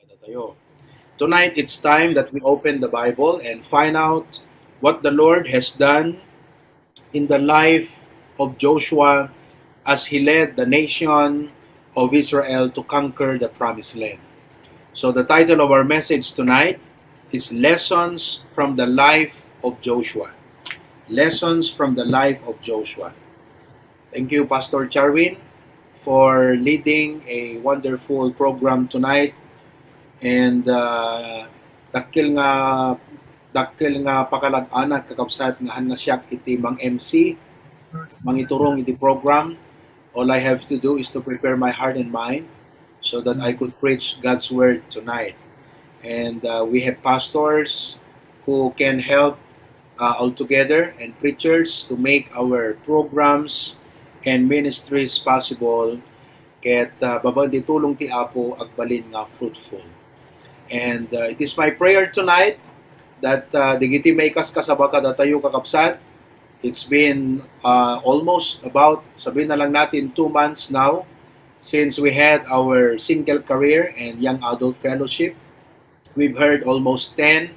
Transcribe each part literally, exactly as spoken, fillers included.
Tayo. Tonight, it's time that we open the Bible and find out what the Lord has done in the life of Joshua as he led the nation of Israel to conquer the promised land. So the title of our message tonight is Lessons from the Life of Joshua. Lessons from the Life of Joshua. Thank you, Pastor Charwin, for leading a wonderful program tonight. And uh, dakkel nga dakkel nga pakalag-anak, kakabsat, nga han nga siak iti mang-M C, mangiturong iti program. All I have to do is to prepare my heart and mind so that I could preach God's word tonight. And uh, we have pastors who can help uh, all together and preachers to make our programs and ministries possible. Ket uh, babaen ti tulong ti Apo, agbalin nga fruitful. And uh, it is my prayer tonight that uh, digiti maikaskasaba kadatayo, kakabsat, it's been uh, almost about, sabihin na lang natin, two months now since we had our single career and young adult fellowship. We've heard almost ten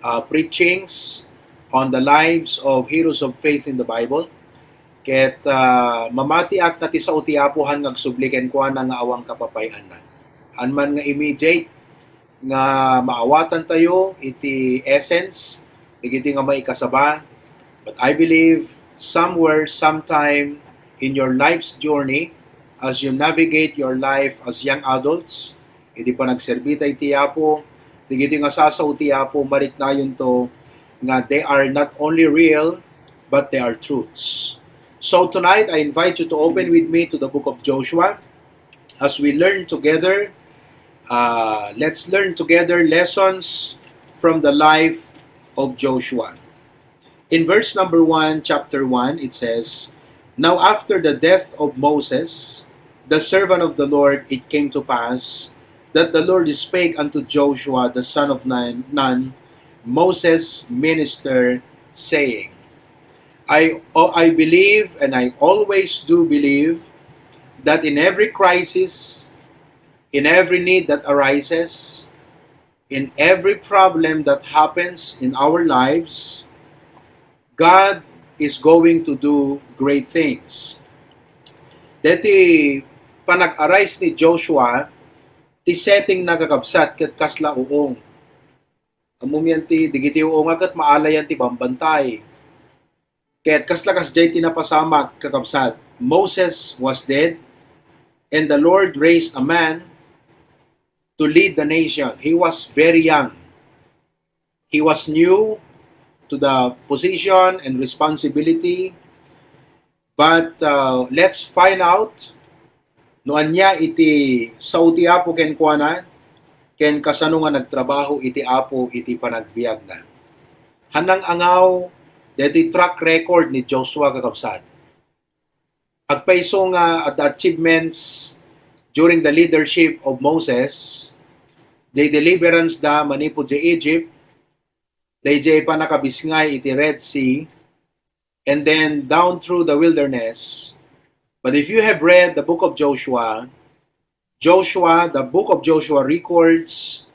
uh, preachings on the lives of heroes of faith in the Bible. Ket uh, mamatiak nga ti sao ti Apo han nga agsubli kenkuana nga awan kapapay-anna. Han man nga immediate nga maawatantayo iti essence dagiti nga maikasaba. But I believe somewhere, sometime in your life's journey, as you navigate your life as young adults, idi panagserbita iti Apo, dagiti nga sasao ti Apo, mariknayonto nga they are not only real, but they are truths. So tonight, I invite you to open with me to the book of Joshua as we learn together. Uh, let's learn together lessons from the life of Joshua. In verse number one, chapter one, it says, "Now after the death of Moses, the servant of the Lord, it came to pass that the Lord spake unto Joshua the son of Nun, Nun, Moses' minister, saying, I, oh, I believe, and I always do believe, that in every crisis, in every need that arises, in every problem that happens in our lives, God is going to do great things." Deti panag-arise ni Joshua, ti setting na, kakabsat, ket kasla uong. Ammom yan ti, dagiti uong a ket maalayan ti bambantay. Ket kasla kasdiay ti napasamak, kakabsat. Moses was dead, and the Lord raised a man to lead the nation. He was very young. He was new to the position and responsibility. But uh, let's find out no ania iti sao ti Apo kenkuana, ken kasano nga nagtrabaho iti Apo iti panagbiagna. Hanang angaw deti track record ni Joshua, kakabsat. Agpayso nga at the achievements during the leadership of Moses, the deliverance da manipud di Egypt, daydiay panakabisngay iti Red Sea, and then down through the wilderness. But if you have read the book of Joshua, Joshua, the book of Joshua records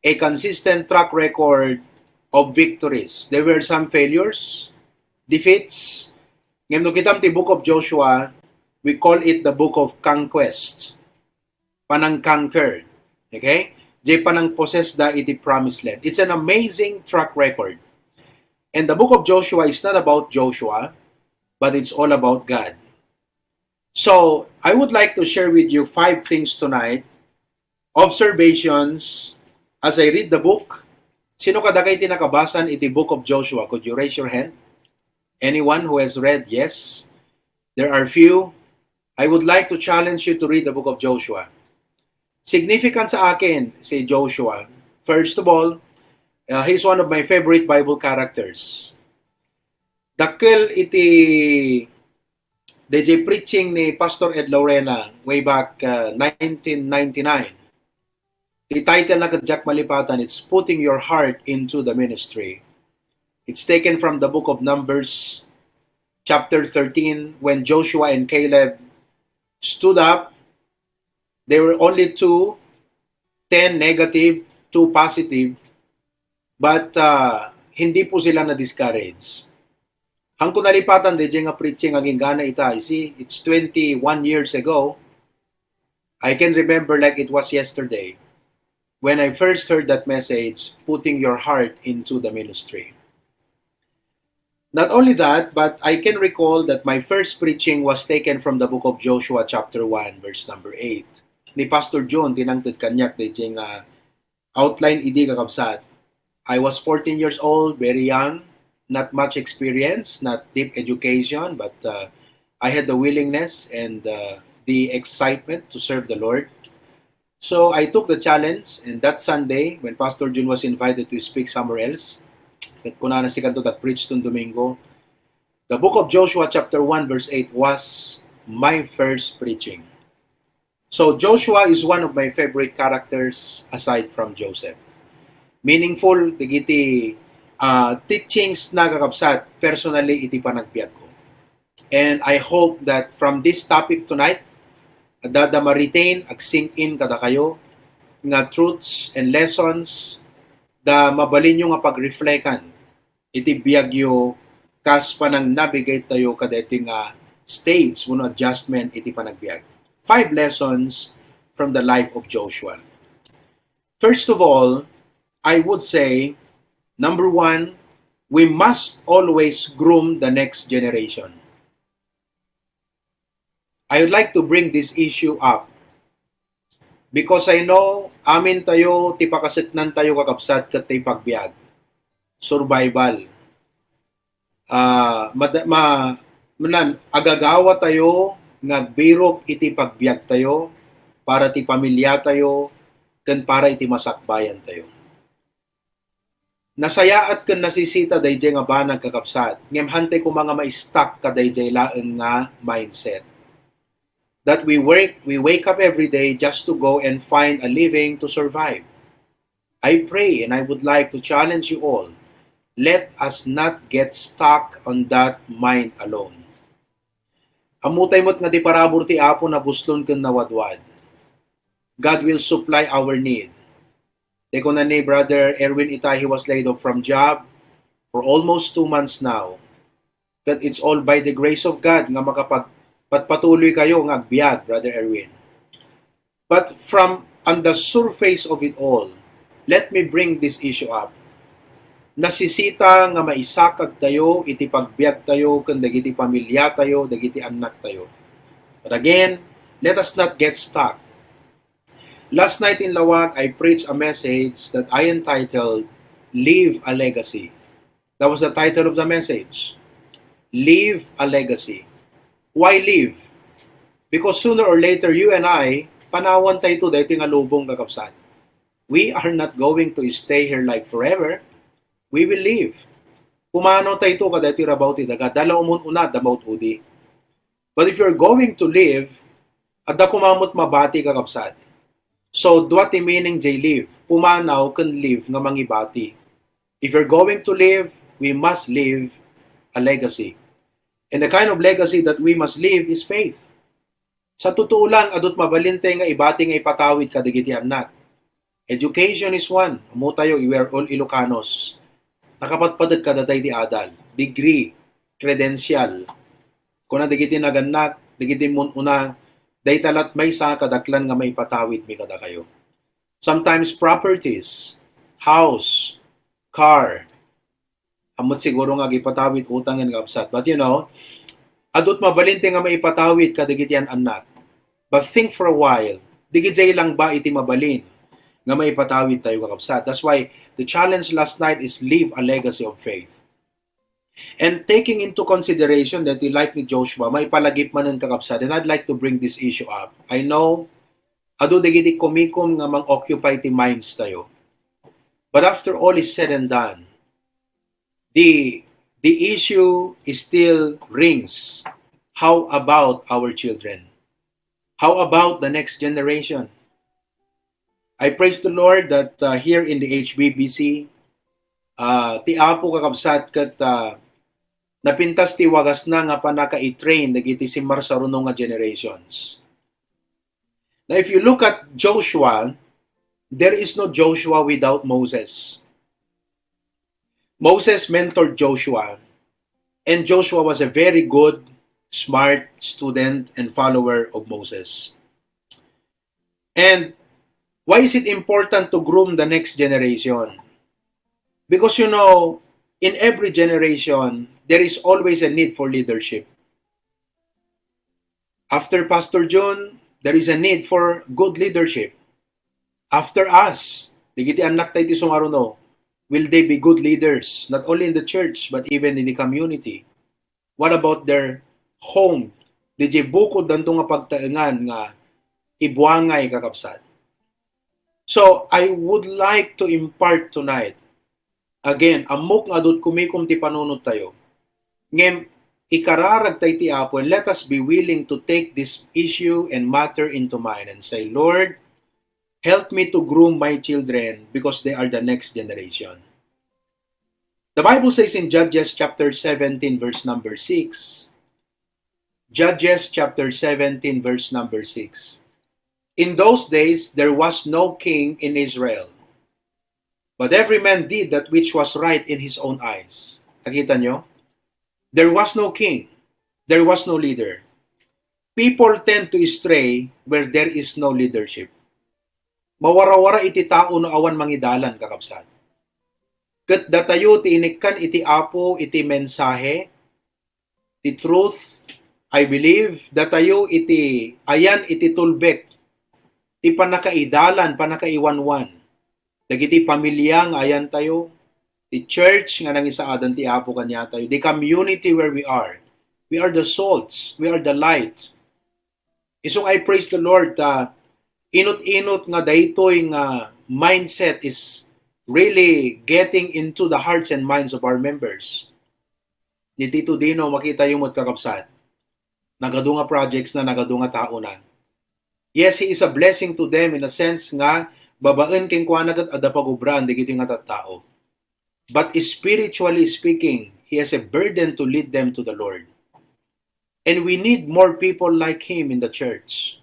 a consistent track record of victories. There were some failures, defeats. Ngem no kitam ti book of Joshua, we call it the book of conquest. Panang-conquer. Okay? Di panang-possess da iti promised land. It's an amazing track record. And the book of Joshua is not about Joshua, but it's all about God. So, I would like to share with you five things tonight. Observations as I read the book. Sino kadakay ti nakabasan iti book of Joshua? Could you raise your hand? Anyone who has read? Yes. There are few. I would like to challenge you to read the book of Joshua. Significant sa akin si Joshua. First of all, uh, he's one of my favorite Bible characters. Dakkel iti D J preaching ni Pastor Ed Lorena way back uh, nineteen ninety-nine. The title na ket diak malipatan, it's Putting Your Heart into the Ministry. It's taken from the book of Numbers, chapter thirteen, when Joshua and Caleb stood up. They were only two, ten negative, two positive, but uh, hindi po sila na-discourage. Hangko nalipatan dayjay nga preaching agingga na ita, you see, it's twenty-one years ago. I can remember like it was yesterday when I first heard that message, putting your heart into the ministry. Not only that, but I can recall that my first preaching was taken from the book of Joshua chapter one, verse number eight. Ni Pastor John, tinangted kaniak dayjay nga outline idi, kakabsat. I was fourteen years old, very young, not much experience, not deep education, but uh, I had the willingness and uh, the excitement to serve the Lord. So I took the challenge, and that Sunday, when Pastor Jun was invited to speak somewhere else, ket kunana, "Sikanto ta preach ton Domingo." The book of Joshua chapter one verse eight was my first preaching. So Joshua is one of my favorite characters aside from Joseph. Meaningful dagiti uh, teachings na, kakabsat, personally iti panagbiagko. And I hope that from this topic tonight, adda da ma-retain, ag-sink in kadakayo nga truths and lessons da mabalinyo nga pag-reflectan iti biagyo kas panang-navigate tayo kadaytoy nga stage wenno adjustment iti panagbiag. Five lessons from the life of Joshua. First of all, I would say, number one, we must always groom the next generation. I would like to bring this issue up because I know amin tayo ti pakaseknan tayo, kakabsat, ket ti pagbiag. Survival. Ah, mad- ma- manan, agagawa tayo nga agbirok iti pagbiag tayo para ti pamilya tayo ken para iti masakbayan tayo. Nasayaat ken nasisita dayjay nga banag, kakabsat, ngem hantay koma nga ma-stuck kadayjay laeng nga mindset. That we work, we wake up every day just to go and find a living to survive. I pray and I would like to challenge you all, let us not get stuck on that mind alone. Ammotay met nga ti parabur ti Apo nabuslon ken nawadwad. God will supply our need. Ti kuna ni Brother Erwin ita, he was laid off from job for almost two months now. That it's all by the grace of God nga makapagpatuloy kayo nga agbiag, Brother Erwin. But from on the surface of it all, let me bring this issue up. Nasisita nga maisakag tayo iti pagbiag tayo ken dagiti pamilya tayo, dagiti annak tayo. But again, let us not get stuck. Last night in Laoag, I preached a message that I entitled Leave a Legacy. That was the title of the message. Leave a Legacy. Why leave? Because sooner or later, you and I, panawan tayo to daytoy nga lubong, kakabsat. We are not going to stay here like forever. We will leave. Pumanaw tayo to kadaytoy rabaw ti daga. Dala umun-una, damaut udi. But if you're going to leave, adda koma met mabati, kakabsat. So, dua ti meaning jay leave. Pumanaw ken leave nga mangibati. If you're going to leave, we must leave a legacy. And the kind of legacy that we must leave is faith. Sa totoo lang, adut mabalin tay nga ibati nga ipatawid kadagiti annak. Education is one. Ammo tayo, we are all Ilocanos. Nakapatpateg kadaitay ti adal, degree, credential. Kuna dagiti nagannak, dagiti mun-una, dayta lat maysa kadaklan nga maipatawidmi kadakayo. Sometimes properties, house, car, ammo siguro nga agipatawid utang nga kabsat. But you know, adut mabalin tay nga maipatawid kadagiti an-annak. But think for a while, dagijay lang ba iti mabalin nga maipatawid tayo, kakabsat? That's why the challenge last night is leave a legacy of faith. And taking into consideration that the life ni Joshua, maipalagip manen, kakabsat, and I'd like to bring this issue up. I know, adu dagiti kumikum nga mang-occupy ti minds tayo. But after all is said and done, the the issue is still rings. How about our children? How about the next generation? I praise the Lord that uh, here in the H B B C, uh, ti Apo, kakabsat, ket uh, napintas ti wagasna nga pannaka-train dagiti simmarsaruno nga generations. Now, if you look at Joshua, There is no Joshua without Moses. Moses mentored Joshua, and Joshua was a very good, smart student and follower of Moses. And why is it important to groom the next generation? Because, you know, in every generation, there is always a need for leadership. After Pastor Jun, there is a need for good leadership. After us, dagiti annak tayo ti sungaruno, will they be good leaders, not only in the church, but even in the community? What about their home? Diay bukod danto nga pagtaengan nga ibuangay, kakabsat. So, I would like to impart tonight. Again, ammok nga adut kumikom ti panunot tayo. Ngem, ikararag tayo ti Apo, and let us be willing to take this issue and matter into mind and say, "Lord, help me to groom my children because they are the next generation." The Bible says in Judges chapter seventeen, verse number six, Judges chapter seventeen, verse number six. In those days, there was no king in Israel, but every man did that which was right in his own eyes. Nakita nyo? There was no king. There was no leader. People tend to stray where there is no leadership. Mawarawara iti tao no awan mangidalan, kakabsat. Ket datayo ti inikkan iti Apo iti mensahe, ti truth, I believe, datayo iti ayan iti tulbek, ti pannakaidalan, pannakaiwanwan. Dagiti pamilia nga ayan tayo, ti church nga nangisaadan ti Apo kaniatayo, the community where we are. We are the salts, we are the light. Isung I praise the Lord ta inut-inut nga daytoy nga mindset is really getting into the hearts and minds of our members. Ni Tito Dino, makita yo met, kakabsat. Nagadu nga projects na, nagadu nga tao na. Yes, he is a blessing to them in a sense nga babaen kenkuana ket adda pagubraan dagiti nga tattao. But spiritually speaking, he has a burden to lead them to the Lord. And we need more people like him in the church.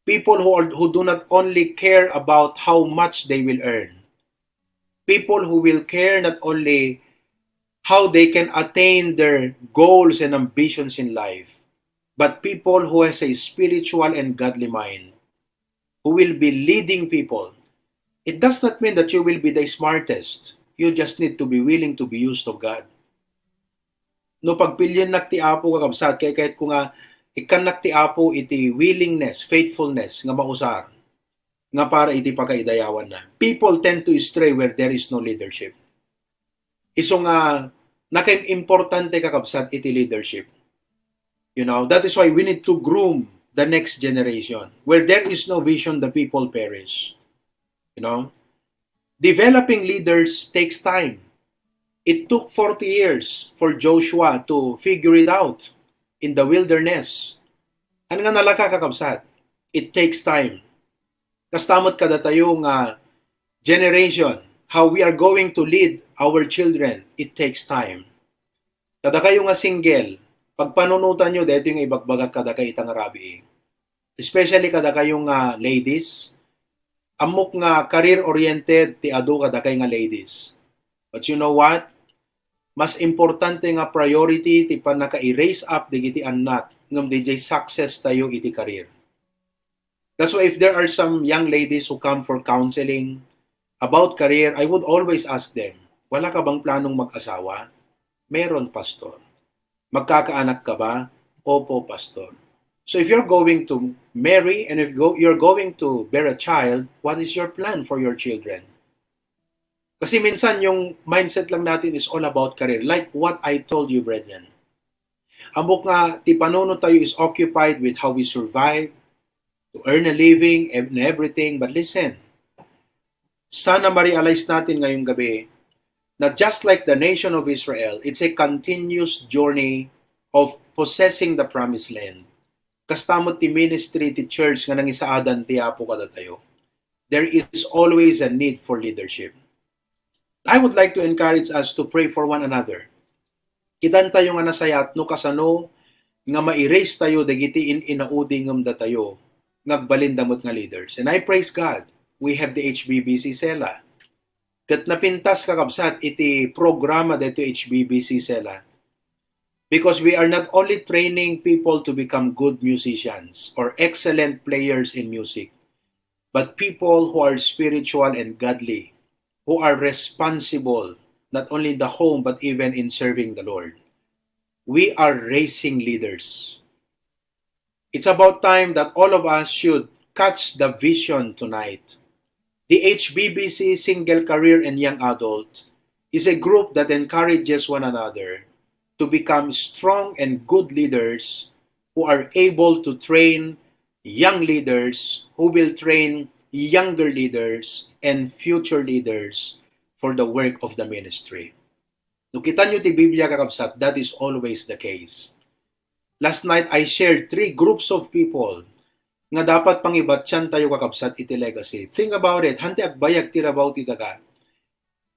People who are, who do not only care about how much they will earn. People who will care not only how they can attain their goals and ambitions in life, but people who has a spiritual and godly mind, who will be leading people. It does not mean that you will be the smartest. You just need to be willing to be used of God. No pagpiliennak ti Apo, kakabsat, kay kayatko nga ikkannak ti Apo iti willingness, faithfulness nga mausar nga para iti pagkaidayawanna. People tend to stray where there is no leadership. Isu nga nakaimportante, kakabsat, iti leadership. You know, that is why we need to groom the next generation. Where there is no vision, the people perish. You know, developing leaders takes time. It took forty years for Joshua to figure it out in the wilderness. Haan nga nalaka, kakabsat? It takes time. Kasta met kadatayo nga generation, how we are going to lead our children, it takes time. Kadakayo nga single, pagpanunotanyo daytoy nga ibagbagak kadakay ita nga rabii. Especially kadakayo nga ladies, ammok nga career-oriented ti adu kadakay nga ladies. But you know what? Mas importante nga priority ti pannaka-raise up dagiti annak ngem diay success tayo iti career. That's why if there are some young ladies who come for counseling about career, I would always ask them, "Wala ka bang planong mag-asawa?" "Meron, Pastor." "Magkakaanak ka ba?" "Opo, Pastor." So if you're going to marry and if go, you're going to bear a child, what is your plan for your children? Kasi minsan yung mindset lang natin is all about career. Like what I told you, brethren. Ammok nga ti panunot tayo is occupied with how we survive, to earn a living, ev-, and everything. But listen, sana ma-realize natin ngayong gabi na just like the nation of Israel, it's a continuous journey of possessing the promised land. Kasta met ti ministry ti church nga nangisaadan ti Apo kadatayo. There is always a need for leadership. I would like to encourage us to pray for one another. Kitan tayo nga nasayaat no kasano nga ma-raise tayo dagiti in-inaudi ngem datayo nga agbalin da met nga leaders. And I praise God. we have the H B B C Sela. Ket napintas, kakabsat, iti programa daytoy H B B C Sela. Because we are not only training people to become good musicians or excellent players in music, but people who are spiritual and godly, who are responsible not only in the home but even in serving the Lord. We are raising leaders. It's about time that all of us should catch the vision tonight. The H B B C Single Career and Young Adult is a group that encourages one another to become strong and good leaders who are able to train young leaders who will train younger leaders and future leaders for the work of the ministry. No kitanyo ti Biblia, kakabsat, that is always the case. Last night, I shared three groups of people nga dapat pangibatian tayo, kakabsat, iti legacy. Think about it. Hantay agbayag ti rabaw ti daga.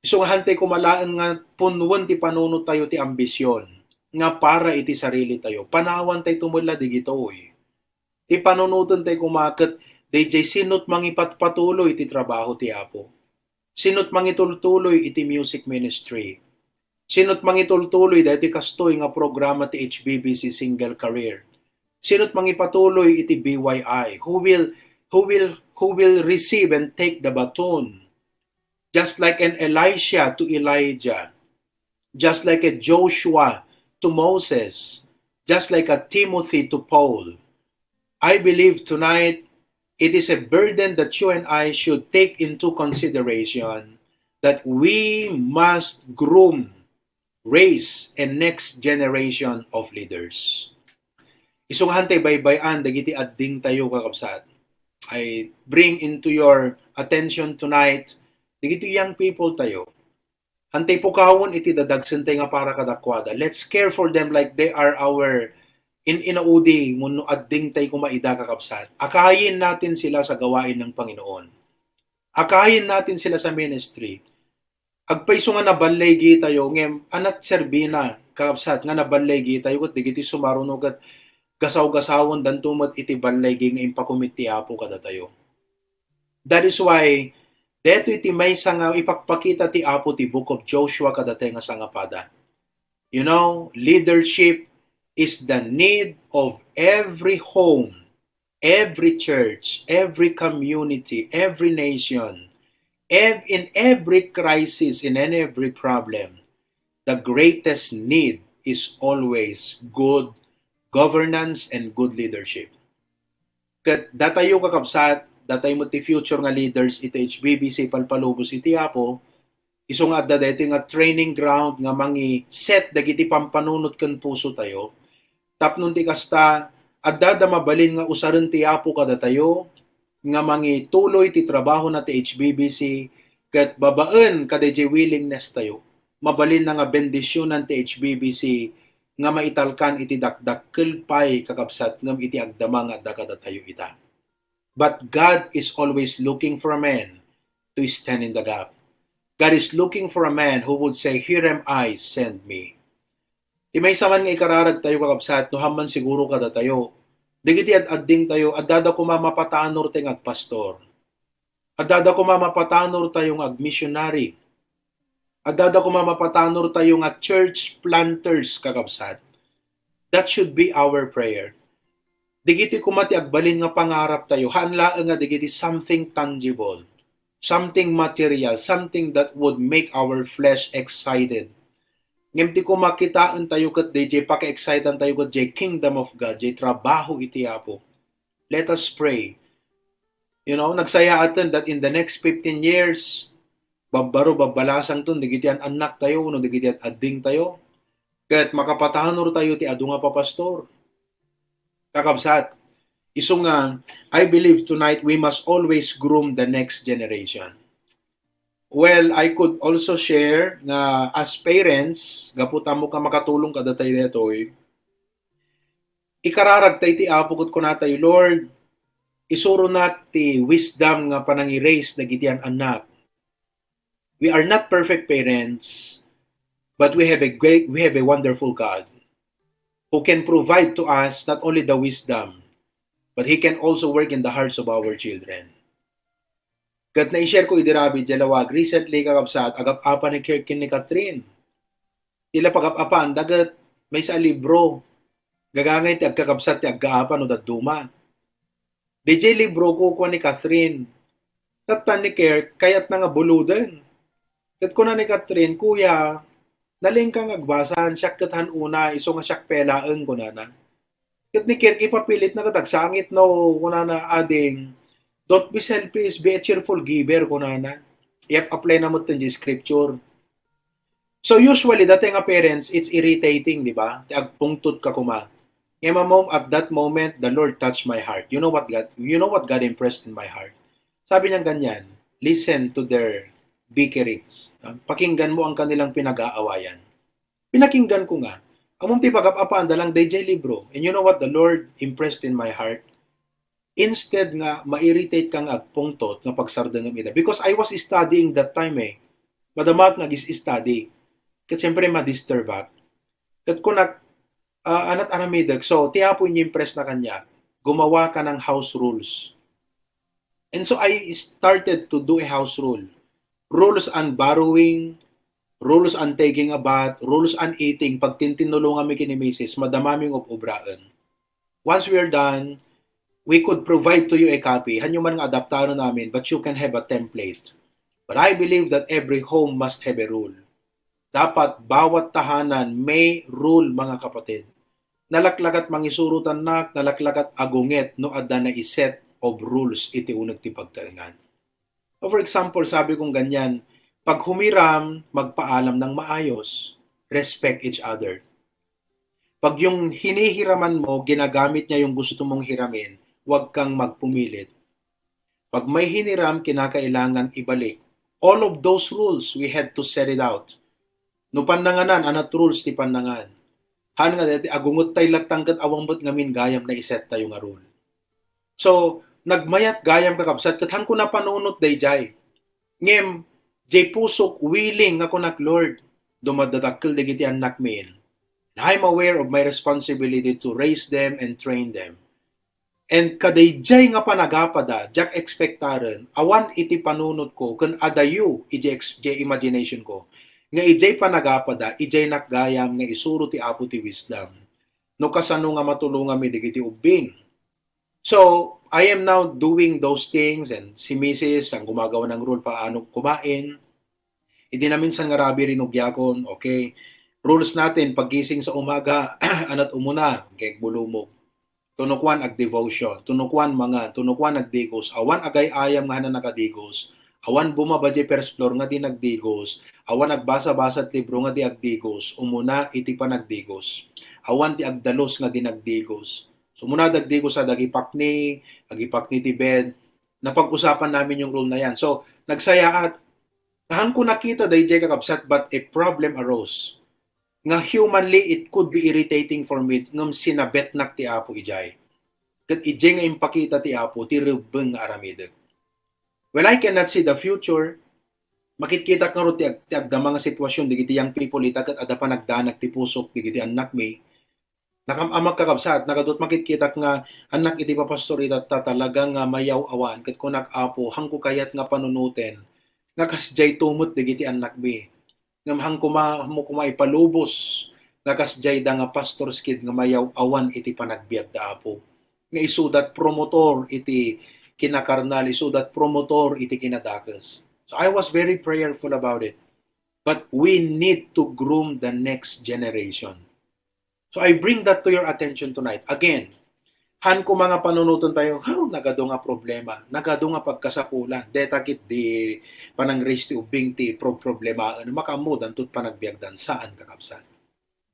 Isu nga hantay koma laeng nga punwen ti panunot tayo ti ambisyon nga para iti sarili tayo. Panawan tayo tumella digitoy. Ti panunoten tayo koma ket dayjay sinot mangipatpatuloy iti trabaho ti Apo. Sinot mangitultuloy iti music ministry. Sinot mangitultuloy daytoy kastoy nga programa ti H B B C Single Career. Sinot mangipatuloy iti B Y I. Who will, who will, who will receive and take the baton? Just like an Elisha to Elijah, just like a Joshua to Moses, just like a Timothy to Paul. I believe tonight it is a burden that you and I should take into consideration that we must groom, raise a next generation of leaders. Isu nga hantay baybay-an dagiti adding tayo, kakabsat. I bring into your attention tonight dagiti young people tayo. Hantay pukawen iti dadagsentay nga para kadakuada. Let's care for them like they are our in inaudi, wenno adding tay koma ida, kakabsat. Akayin natin sila sa gawain ng Panginoon. Akayin natin sila sa ministry. Agpayso nga naballigi tayo, ngem anat serbina, kakabsat, nga naballigi tayo ket dagiti sumaruno ket gasaw-gasawen danto met iti balligi nga impakumit ti Apo kadatayo. That is why, detoy ti maysa nga ipakpakita ti Apo ti Book of Joshua kadatayo nga sangapada. You know, leadership is the need of every home, every church, every community, every nation, ev-, in every crisis, in any, every problem. The greatest need is always good governance and good leadership. Ket datayo, kakabsat, datayo met ti future nga leaders iti H B B C palpalubos iti Apo, isu nga adda daytoy nga training ground nga mangi-set dagiti pampanunot ken puso tayo. Tapno ti kasta, adda da mabalin nga usaren ti Apo kadatayo nga mangituloy ti trabahona ti H B B C ket babaen kadaydiay willingness tayo, mabalinna nga bendisionan ti H B B C nga maitalkan iti dakdakkel pay, kakabsat, ngem iti agdama nga adda kadatayo ita. But God is always looking for a man to stand in the gap. God is looking for a man who would say, "Here am I, send me." Ti maysa man nga ikararag tayo, kakabsat, no hamman siguro kadatayo, dagiti ad-adding tayo, adda da koma mapatanor tayo nga agpastor. Adda da koma mapatanor tayo nga agmissionary. Adda da koma mapatanor tayo nga church planters, kakabsat. That should be our prayer. Dagiti koma ti agbalin nga pangarap tayo, haan laeng nga dagiti something tangible, something material, something that would make our flesh excited. Ngem ti koma kitaen tayo ket dayjay paka-excitan tayo ket jay kingdom of God, jay trabaho iti Apo. Let us pray. You know, nagsayaaten that in the next fifteen years, babbaro, babbalasangton dagiti an-annak tayo, no dagiti ad-adding tayo. Ket makapatanor tayo ti adu nga papastor. Kakabsat, isu nga, I believe tonight we must always groom the next generation. Well, I could also share nga as parents, gapu ta ammok nga makatulong kadatayo daytoy, ikararag tay ti Apo ket kunatay, "Lord, isurona ti wisdom nga panangi-raise dagiti an-annak." We are not perfect parents, but we have a great, we have a wonderful God who can provide to us not only the wisdom, but He can also work in the hearts of our children. Ket na-share ko idi rabii diay lawag. Recently, kakabsat, agap-apan ni Kirk ken ni Catherine. Ila pagap-apan, daget, maysa a libro. Gagangay ti agkakabsat ti agkaapan no dadduma. Diay libro, kukua ni Catherine. Tattan ni Kirk, kayatna nga buloden. Ket kuna ni Catherine, "Kuya, nalingka nga agbasa, siak ket han una, isu nga siak pay laeng," kunana. Ket ni Kirk, ipapilitna ket agsangit, "No," kunana, "ading, don't be selfish, be a cheerful giver," kunana. I-apply na met ti scripture. So usually, dati nga parents, it's irritating, di ba? Ti agpungtot ka kuma. Ngem a mom-, at that moment, the Lord touched my heart. You know what God, you know what God impressed in my heart? Sabi niya ganyan, "Listen to their bickerings." Ah, pakinggan mo ang kanilang pinag-aawayan. Pinakinggan ko nga. Ammom ti pagap-apaanda lang dayjay libro. And you know what the Lord impressed in my heart? Instead nga ma-irritate ka nga agpungtot nga pagsardengem ida. Because I was studying that time eh. Madamak nga agis-study. Ket siyempre ma-disturb ak. Ket kunak, ah, anat aramidek. So, ti Apo inyo impress na kaniak. Gumawa ka ng house rules. And so I started to do a house rule. Rules on borrowing, rules on taking a bath, rules on eating. Pagtintinulungan mi ken ni misis, madama mi nga ub-ubraen. Once we are done, we could provide to you a copy. Hanyo man nga adaptaren amin, but you can have a template. But I believe that every home must have a rule. Dapat bawat tahanan may rule, mga kapatid. Nalaklakat mangisuro ti annak, nalaklakat agunget no adda naiset of rules iti uneg ti pagtaengan. So, for example, sabi kong ganyan, pag humiram, magpaalam ng maayos, respect each other. Pag yung hinihiraman mo, ginagamit niya yung gusto mong hiramin, huwag kang magpumilit. Pag may hiniram, kinakailangan ibalik. All of those rules, we had to set it out. No pannanganan, anat rules ti pannangan? Han nga daytoy, agunget tay lattang ket awan met ngamin gayam naiset tayo nga rule. So, nagmayat gayam, kakabsat, ket hanko napanunot dayjay. Ngem, jay pusok, willing nga kunak, "Lord, dumadadakkel dagiti annakmi. And I'm aware of my responsibility to raise them and train them." And kadayjay nga panagapada, diak ekspektaren, awan iti panunot ko, ken adayo iti ex-, iti imagination ko, nga ijay panagapada, ijay nakgayam nga isuro ti Apo ti wisdom. No kasano nga matulonganmi dagiti ubbing. So, I am now doing those things, and si misis ang gumagawa ng rule paano kumain. Idi naminsan nga rabii rinugiakon, okay, rules natin, paggising sa umaga, anat umuna, okay, bulumog. Tunukuan ag-devotion, tunukuan mangan, tunukuan agdigos, awan agay-ayam nga hanan nakadigos, awan bumaba jay first floor nga di nagdigos, awan agbasa-basa ti libro nga di agdigos, umuna iti panagdigos. Awan ti agdalus nga di nagdigos. So, umuna dagdigos a dagipakni, agipakni ti bed. Napag-usapan namin yung rule na yan. So, nagsayaat. Hanko nakita dayjay, kakabsat, but a problem arose. Nga humanly, it could be irritating for me, ngem sinabetnak ti Apo ijay. Ket ijay nga impakita ti Apo, ti rebbeng nga aramidek. Well, I cannot see the future. Makitkitak ngarud ti ag-, ti agdama nga sitwasyon, dagiti young people ita, ket adda panagdanag ti pusok, dagiti annakmi. Nakam-, amak, kakabsat, nagaduat makitkitak nga annak iti papastor ita ta talaga nga mayaw-awan, ket kunak, "Apo, hanko kayat nga panunoten nga kasjay tumot dagiti annakmi." Ngem hanko ma-, mo koma ipalubos nga kasjay da nga pastor's kid nga mayaw-awan iti panagbiag da, Apo. Nga isudat promotor iti kinakarnal, isudat promotor iti kinadakes. So I was very prayerful about it. But we need to groom the next generation. So I bring that to your attention tonight. Again, hanko nga panunoten tayo, "Haw, nagadu nga problema, nagadu nga pagkasapulan, deta ket di panang-raise ti ubbing ti pro-, problemaen, makaammodan ket panagbiagdan." Saan, kakabsat.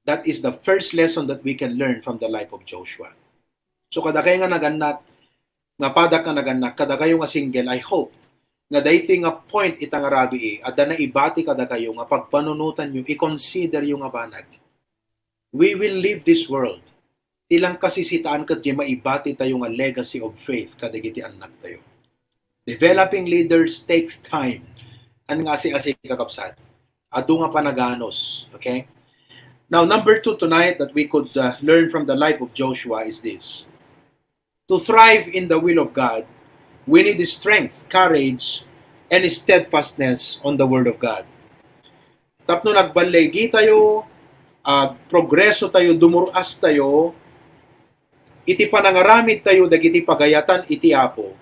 That is the first lesson that we can learn from the life of Joshua. So, kadakayo nga nagannak, nga padak nga nagannak, kadakayo nga single, I hope nga daytoy nga point ita nga rabii, adda naibati kadakayo nga pagpanunotanyo, i-consider yo nga banag. We will leave this world. Ti lang kasisitaan ket diay maibati tayo nga legacy of faith kadagiti annak tayo. Developing leaders takes time. An nga asi-asi, kakabsat. Adu nga panaganos. Okay? Now, number two tonight that we could, uh, learn from the life of Joshua is this. To thrive in the will of God, we need strength, courage, and steadfastness on the Word of God. Tapno nagballigi tayo, agprogreso tayo, dumur-as tayo, iti panangaramid tayo dagiti pagayatan iti Apo,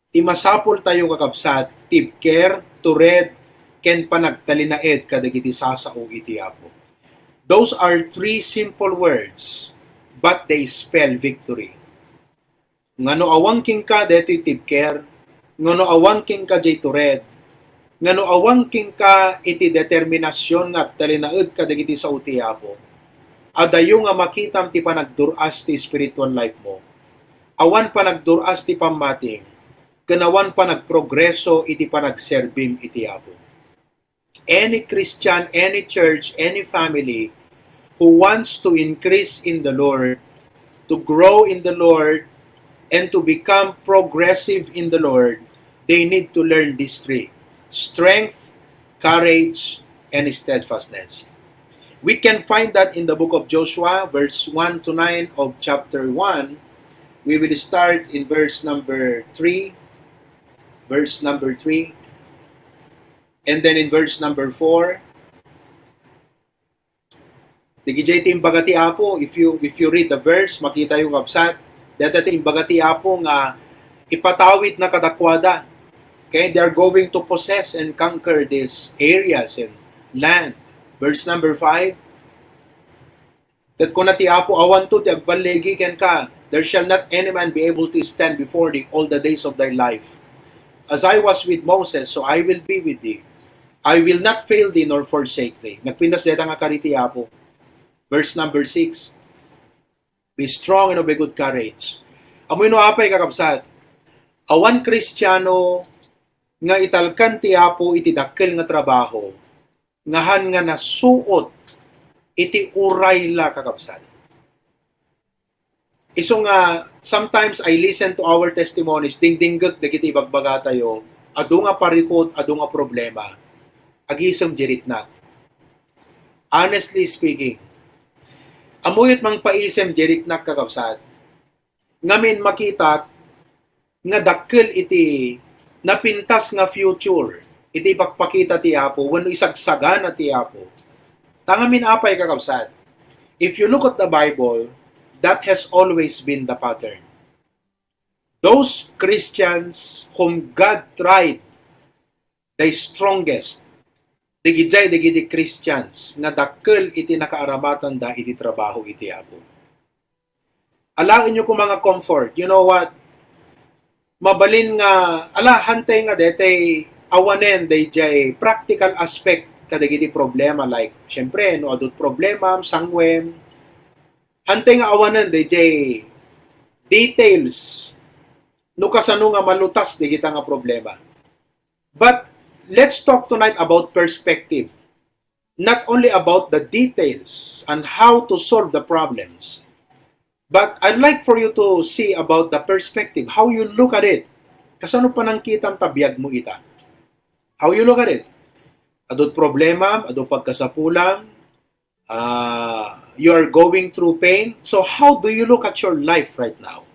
ti masapul tayo, kakabsat, tibker, tured, ken panagtalinaed kadagiti sasao iti Apo. Those are three simple words, but they spell victory. Ngano awan kenka daytoy tibker? Ngano awan kenka jay tured? Ngano awan kenka iti determinasion nga agtalinaed kadagiti sao ti Apo? Adayo nga makitam ti panagdur-as ti spiritual life mo. Awan panagdur-as ti pammatim, ken awan panagprogreso iti panagserbim iti Apo. Any Christian, any church, any family who wants to increase in the Lord, to grow in the Lord, and to become progressive in the Lord, they need to learn these three: strength, courage, and steadfastness. We can find that in the book of Joshua, verse one to nine of chapter one. We will start in verse number three. Verse number three. And then in verse number four, dagiti imbaga ti Apo, if you, if you read the verse, makita yo, kabsat, dayta ti imbaga ti Apo nga ipatawidna kadakuada. Okay, they are going to possess and conquer these areas and land. Verse number five, ket kuna ti Apo, awanto ti agballigi kenka. There shall not any man be able to stand before thee all the days of thy life. As I was with Moses, so I will be with thee. I will not fail thee nor forsake thee. Nagpintas dayta nga kari ti Apo. Verse number six, be strong and of a good courage. Ammoyo no apay, kakabsat? Awan Kristiano nga italkan ti Apo iti dakkel nga trabaho, nga han nga nasuot iti uray la, kakabsat. Isu nga, sometimes I listen to our testimonies, dingdinggek dagiti ibagbagatayo, adu nga parikut, adu nga problema, agisem di riknak. Honestly speaking, ammok met mangpaisem di riknak, kakabsat, ngamin makitak nga dakkel iti napintas nga future iti ipakpakita ti Apo wenno isagsagana ti Apo. Ta ngamin apay, kakabsat, if you look at the Bible, that has always been the pattern. Those Christians whom God tried the strongest, dagijay dagiti Christians nga dakkel iti nakaaramatanda iti trabaho iti Apo. Alaenyo koma nga comfort. You know what? Mabalin nga, ala, hantay nga detay awanen dayjay practical aspect kadagiti problema. Like, syempre, no adut problema, sangwen, hantay nga awanen dayjay details no kasano nga malutas dagita nga problema. But let's talk tonight about perspective. Not only about the details and how to solve the problems, but I'd like for you to see about the perspective, how you look at it. Kasano panangkitam ta biagmo ita? How you look at it? Adut problema, adu pagkasapulam, uh, you are going through pain. So how do you look at your life right now?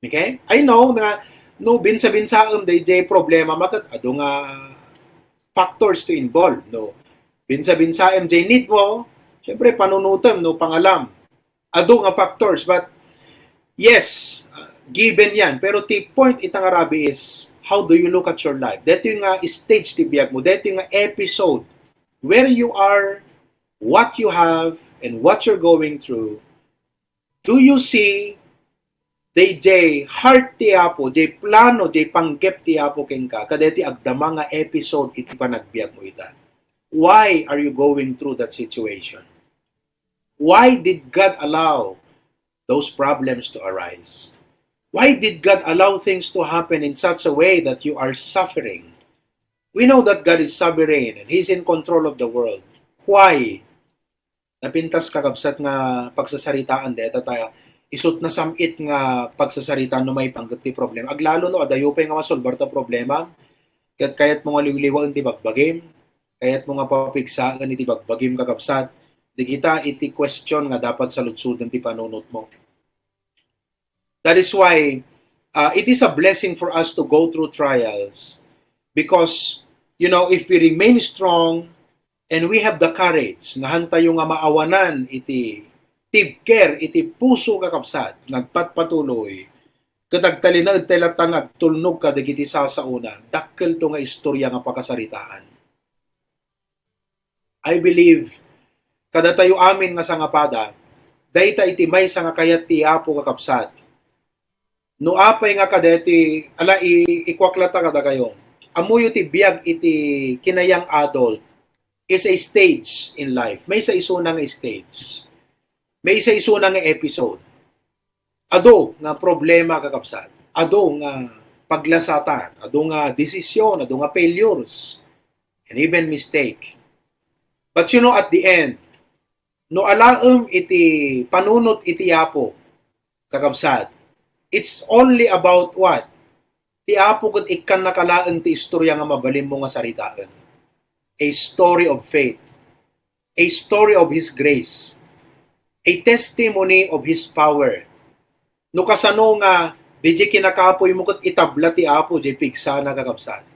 Okay? I know nga no binsa-binsaem dayjay problema, maket adu nga factors to involve, no? Binsa-binsaem jay need mo, syempre panunutem, no, pangalam. Adu nga factors, but yes, uh, given yan. Pero ti point ita nga rabii is, how do you look at your life? Daytoy nga stage ti biag mo, daytoy nga episode, where you are, what you have, and what you're going through, do you see dayjay heart ti Apo, jay plano, jay panggep ti Apo kenka, kadaytoy agdama nga episode iti panagbiag mo ita? Why are you going through that situation? Why did God allow those problems to arise? Why did God allow things to happen in such a way that you are suffering? We know that God is sovereign and He's in control of the world. Why? Napintas, kakabsat, nga pagsasaritaan deta ta isut nasam-it nga pagsasaritaan no maipanggep ti problema. Aglalo no adayo pay nga masolbar ta problema, ket kayat mo nga liwliwaen ti bagbagim, kayat mo nga papigsaen iti bagbagim, kakabsat, dagita iti question nga dapat saludsoden ti panunot mo. That is why, uh, it is a blessing for us to go through trials. Because, you know, if we remain strong and we have the courage nga hantayo nga maawanan iti tibker, iti puso, kakabsat, nga agpatpatuloy, ket agtalinaed tayo latta nga agtulnog kadagiti sasaona, dakkelto nga istorya nga pakasaritaan. I believe, kadatayo amin nga sangapada, dayta iti maysa nga kayat ti Apo, kakabsat. No apay nga kadeti, ala, i-, ikuak latta kadakayo. Ammoyo ti biag iti kinayang adult is a stage in life. Maysa isuna nga stage. Maysa isuna nga episode. Adu nga problema, kakabsat. Adu nga paglasatan, adu nga desisyon, adu nga failures, and even mistake. But you know, at the end, no alaem iti panunot iti Apo, kakabsat, it's only about what? Ti Apo ket ikkannaka laeng ti istorya nga mabalinmo nga saritaen. A story of faith. A story of His grace. A testimony of His power. No kasano nga, diay kinakapoymo ket itabla ti Apo diay pigsana, kakabsat.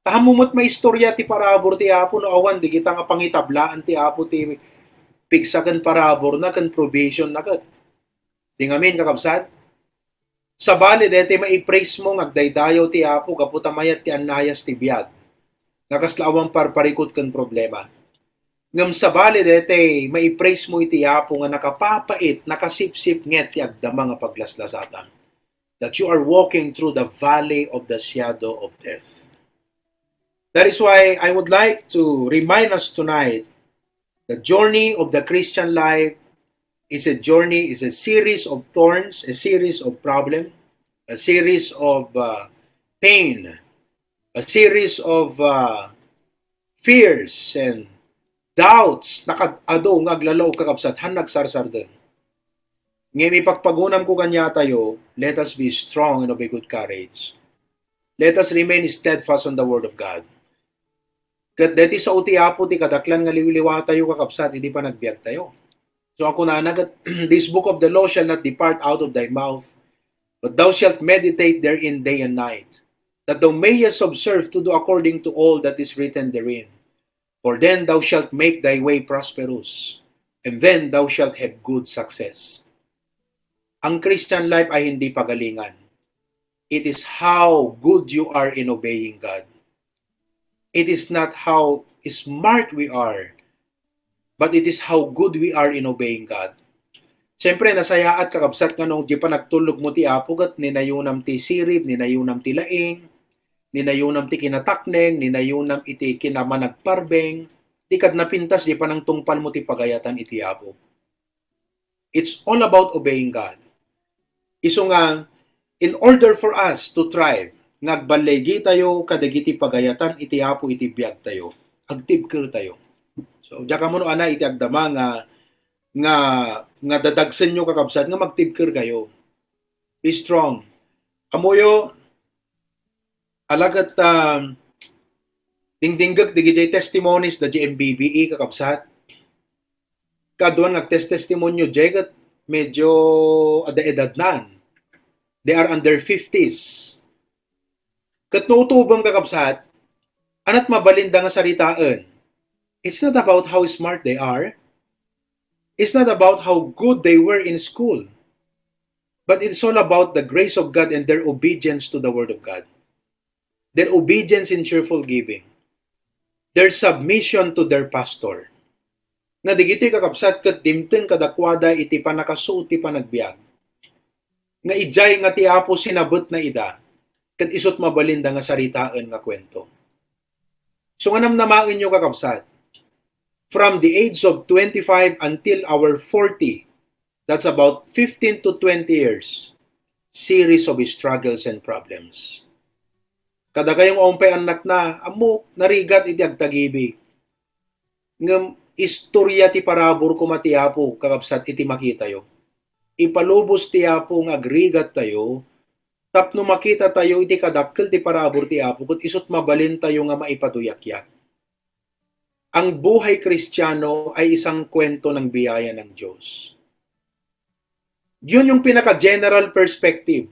Ta ammom met maistorya ti parabur ti Apo no awan dagita nga pangitablaan ti Apo ti pigsa ken paraburna ken provision na ket. Di ngamin, kakabsat? Sabali, daytoy maipraise mo nga agdaydayaw ti Apo gapu ta mayat ti annayas ti biag nga kasla awan parparikut ken problema. Ngem sabali, daytoy maipraise mo iti Apo nga nakapapait, nakasipsipnget ti agdama nga paglaslasatan. That you are walking through the valley of the shadow of death. That is why I would like to remind us tonight, the journey of the Christian life is a journey, is a series of thorns, a series of problem, a series of, uh, pain, a series of, uh, fears and doubts. Nakad-adu nga aglalaok, kakabsat, han nagsarsardeng. Ngem ipagpagunamko kaniatayo, let us be strong and of a good courage. Let us remain steadfast on the word of God. Ket daytoy sao ti Apo ti kadaklan nga liwliwatayo, kakabsat, idi panagbiagtayo. So, a kunana ket, "This book of the law shall not depart out of thy mouth, but thou shalt meditate therein day and night, that thou mayest observe to do according to all that is written therein. For then thou shalt make thy way prosperous, and then thou shalt have good success." Ang Christian life ay hindi pagalingan. It is how good you are in obeying God. It is not how smart we are, but it is how good we are in obeying God. Siyempre, nasayaat, kakabsat, nga no diay panagtulnog mo ti Apo ket ninayunam ti sirib, ninayunam ti laing, ninayunam ti kinatakneng, ninayunam iti kinamanagparbeng, di kad napintas diay panangtungpal mo ti pagayatan iti Apo. It's all about obeying God. Isu nga, in order for us to thrive, nga agballigitayo kadagiti pagayatan iti Apo iti biagtayo, agtibkertayo. So, diak ammo no ania iti agdama nga, nga, nga dadagsenyo, kakabsat, nga magtibkerkayo. Be strong. Ammoyo, ala ket, um, dingdinggek dagiti testimonies da G M B B E, kakabsat. Kaduan nga agtestestimonio diay ket medyo adda edadnan. They are under fifties. Ket no utobem, kakabsat, ania't mabalinda nga saritaen? It's not about how smart they are. It's not about how good they were in school. But it's all about the grace of God and their obedience to the Word of God. Their obedience in cheerful giving. Their submission to their pastor. Nga dagitoy, kakabsat, ket dimteng kadakuada iti pannakasuot ti panagbiag. Nga idiay nga ti Apo sinabetna ida, ket isu't mabalinda nga saritaen nga kuento. So, nga namnamaenyo, kakabsat, from the age of twenty-five until our forty, that's about fifteen to twenty years, series of struggles and problems. Kadakayo nga umpay annakna, ammo, narigat iti agtagibi. Ngem istorya ti parabur koma ti Apo, kakabsat, iti makitayo. Ipalubos ti Apo nga agrigattayo tapno makitatayo iti kadakkel ti parabur ti Apo ket isu't mabalintayo nga maipaduyakyak. Ang buhay Kristiyano ay isang kwento ng biyaya ng Diyos. Yun yung pinaka-general perspective.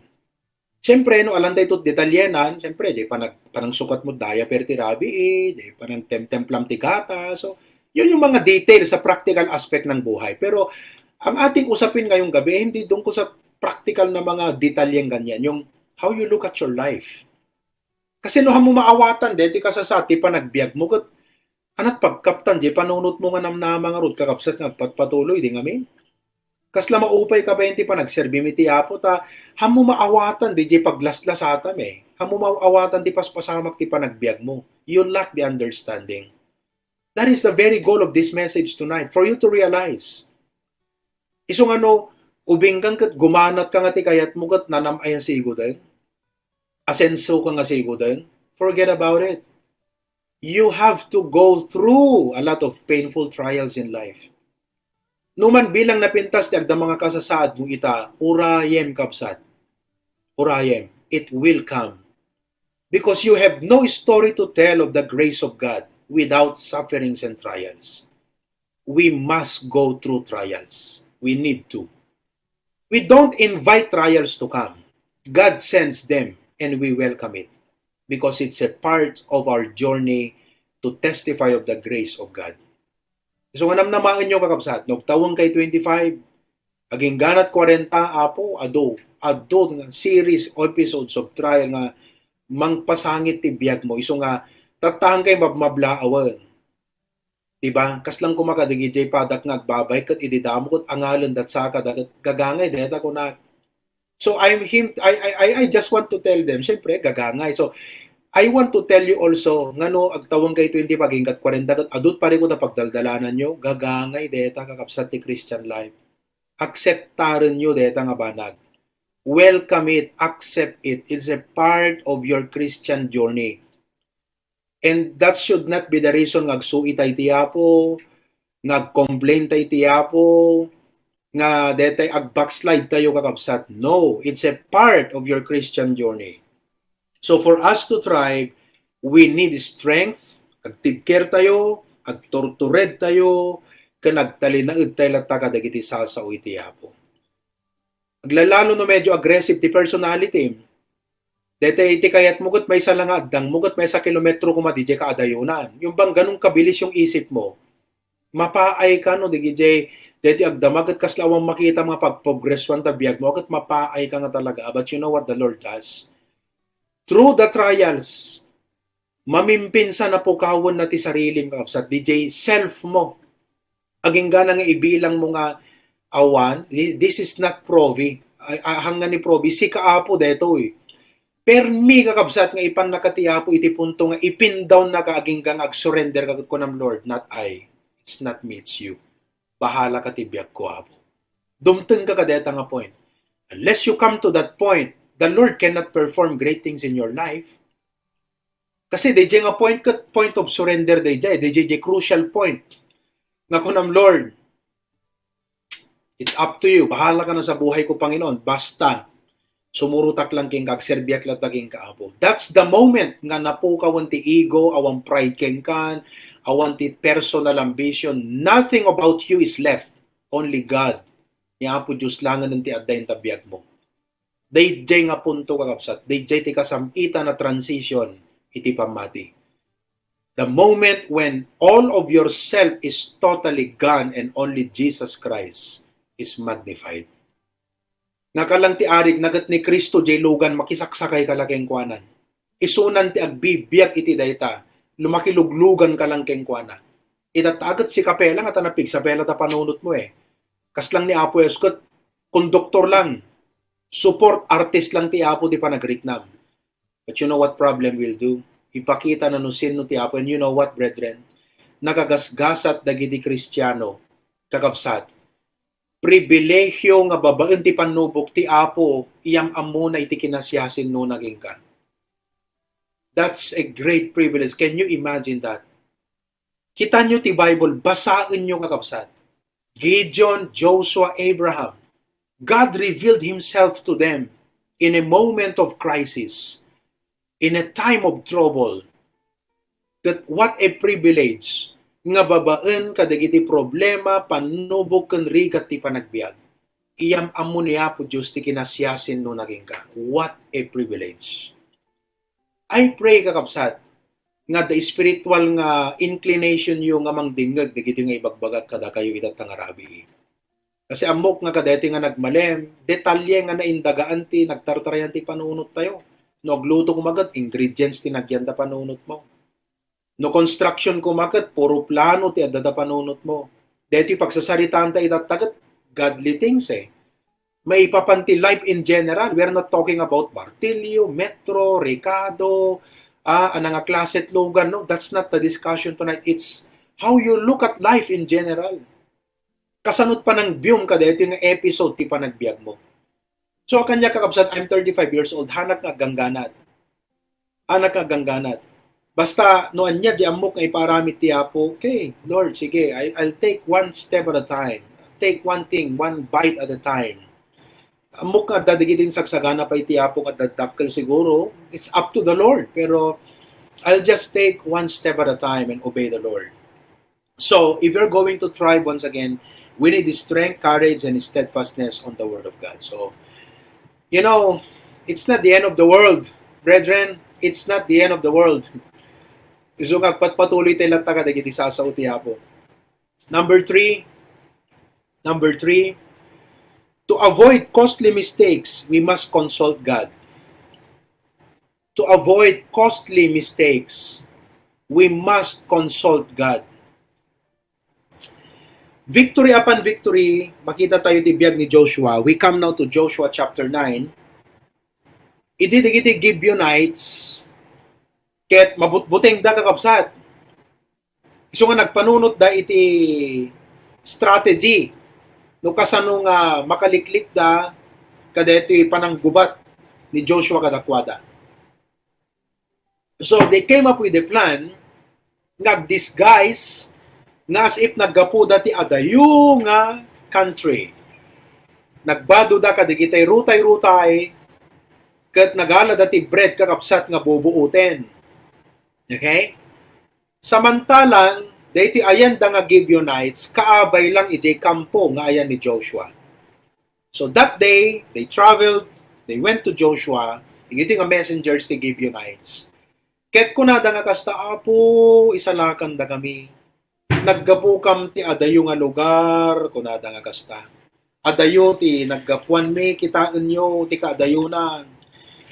Siyempre, no, alanday ito't detalyenan, siyempre, di panag-, panangsukatmo diaper ti rabii, di panagtemtemplam ti gata. So, yun yung mga details sa practical aspect ng buhay. Pero ang ating usapin ngayong gabi, eh, hindi tungkol sa practical na mga detalyeng ganyan. Yung how you look at your life. Kasi no, hammo maawatan, deti kasasa, ti panagbiag mo, ket anat pagkaptan, di panunot mo nga namnama nga rod, kakabsat nga agpatpatuloy, di ngamin. Kasla maupay ka ba iti panagserbi mi ti Apo, ta hammo maawatan, di, di paglaslasata mi. Hammo maawatan, di paspasamak ti panagbiag mo. You lack the understanding. That is the very goal of this message tonight, for you to realize. Isu nga no, ubing kang ket gumanat ka nga ti kayat mo ket nanam-ay a siguden. Asenso ka nga siguden. Forget about it. You have to go through a lot of painful trials in life. Numan bilang napintas ti agda mga kasasaad mo ita, urayem, kabsat. Urayem. It will come. Because you have no story to tell of the grace of God without sufferings and trials. We must go through trials. We need to. We don't invite trials to come. God sends them and we welcome it because it's a part of our journey to testify of the grace of God. So, nga namnamaen nyo, kakabsat, no, agtawen kay twenty-five, agingganat kwarenta, Apo, adu, adu nga series, episodes of trial nga mangpasangit ti biag mo. Isu nga, tattaang kay mabmablaawen. Diba? Kaslang kumakadagiti padak nga agbabay ket idi damo ket angalen dat saka da ket gagangay deta kuna. So I'm him I, I I I just want to tell them, syempre gagangay. So I want to tell you also nga no agtawen kay twenty paginggat kwarenta ket adut pare ko ta pagdaldalanan nyo, gagangay deta kakabsat ti Christian life. Akseptaren nyo deta nga banag. Welcome it, accept it. It's a part of your Christian journey. And that should not be the reason nga agsuitay ti Apo, nga agcomplain tay ti Apo, nga detay agbackslide tayo, kakabsat. No, it's a part of your Christian journey. So for us to thrive, we need strength, agtibker tayo, agturtured tayo, ken agtalinaed tayo latta kadagiti sasao iti Apo. Aglalalo no medyo aggressive ti personality. Dete iti kayat mo ket maysa la nga addang mo ket maysa kilometro koma didiay ka adayonan. Yung bang ganun kabilis yung isip mo, mapaay ka no didiay, deti agdama ket kasla awan makita nga pagprogresuan ta biag mo ket mapaay ka nga talaga. But you know what the Lord does? Through the trials, mamimpinsan a pukawen na ti sarilim, kakabsat, didiay self mo. Aginggana nga ibilang mo nga awan, thi-, this is not Provi. Ay, ah, hanggan ni Provi, sika Apo detoy. Permi, kakabsat, nga ipan naka ti Apo iti punto nga ipindown naka agingga nga agsurrender ka ket kunam, "Lord, not I. It's not me, it's you. Bahala ka ti biag ko, Apo." Dumteng ka kadeta nga point. Unless you come to that point, the Lord cannot perform great things in your life. Kasi didiay nga point ket point of surrender didiay, didiay crucial point. Nga kunam, "Lord, it's up to you. Bahala ka na sa buhay ko, Panginoon. Basta, sumurotak lang kenka, agserbiak latta kenka, Apo." That's the moment nga napukawen ti ego, awan pride kenkan, awan ti personal ambition. Nothing about you is left. Only God. Ni Apo Dios langen ti adda inta biag mo. Daydiay nga punto, kakabsat, daydiay ti kasam-itan a transition iti pammati. The moment when all of yourself is totally gone and only Jesus Christ is magnified. Nakalang ti arig naget ni Cristo jay lugan, makisaksakay ka la kenkuanan. Isunan ti agbibiag iti dayta, lumakiluglugan ka lang kenkuana. Ita taget si kapela nga ta napigsapela ta panunot mo eh. Kaslang ni Apo Jesus ket konduktor lang. Support artist lang ti Apo ti panagriknam. But you know what problem will do? Ipakita na no sino ti Apo. And you know what, brethren? Nakagasgasat dagiti Kristiano, kakabsat. Pribilehiyo nga babaen ti pannubok ti Apo, iyam-ammona iti kinasiasinnona kenka. That's a great privilege. Can you imagine that? Kitanyo ti Bible, basaenyo, kakabsat. Gideon, Joshua, Abraham. God revealed himself to them in a moment of crisis, in a time of trouble. That what a privilege nga babaen kadagiti problema, pannubok, ken rigat ti panagbiag. iyam-ammo ni Apo Dios ti kinasiasino kenka. What a privilege. I pray, kakabsat, nga the spiritual nga inclination yo nga mangdingngeg dagiti nga ibagbagak kadakayo ita nga rabii. Kasi ammok nga kadeti nga nagmalem, detalye nga naindagaan ti nagtartarayan ti panunot tayo. No agluto koma ket, ingredients ti nagyan ta panunot mo. No construction koma ket, puro plano ti adda ta panunot mo. Deti pagsasaritaan ta ita ket godly things eh. Maipapan ti life in general. We are not talking about martilyo, metro, rekado, ah, ano nga klase ti lugar, no? That's not the discussion tonight. It's how you look at life in general. Kasano ti panang-view-m kadeti nga episode ti panagbiag mo? So, kaniak, kakabsat, I'm thirty-five years old, hanak nga gangganat. Hanak nga gangganat. Basta, no ania di ammok nga ipaaramid ti Apo, okay, Lord, sige, I, I'll take one step at a time. Take one thing, one bite at a time. Ammok nga adda dagiti sagsagana pay ti Apo nga daddakkel siguro, it's up to the Lord. Pero, I'll just take one step at a time and obey the Lord. So, if you're going to thrive once again, we need the strength, courage, and steadfastness on the Word of God. So, you know, it's not the end of the world, brethren. It's not the end of the world. Isu nga agpatpatuloy tayo lang taga dagiti sasao ti Apo. Number three, number three, to avoid costly mistakes, we must consult God. To avoid costly mistakes, we must consult God. Victory upon victory, makita tayo ti biag ni Joshua. We come now to Joshua chapter nine. Idi dagiti Gibeonites, ket mabutbutengda, kakabsat. Isu nga nagpanunotda iti strategy no kasano nga makaliklikda kadaytoy pananggubat ni Joshua kadakuada. So, they came up with a plan nga disguise nga as if naggapuda ti adayo nga country. Nagbadoda kadigitay rutay-rutay, ket nagalada ti bread, kakabsat, nga bubuoten. Okay? Samantalang, daytoy ayanda nga Gibeonites, kaabay lang idiay kampo nga ayan ni Joshua. So that day, they traveled, they went to Joshua, dagitoy nga messengers ti Gibeonites. Ket kunada nga kasta, "Apo, isalakandakami. Naggapukam ti adayo nga lugar," kunada nga kasta. "Adayo ti naggapuanmi, kitaenyo ti kaadayonan.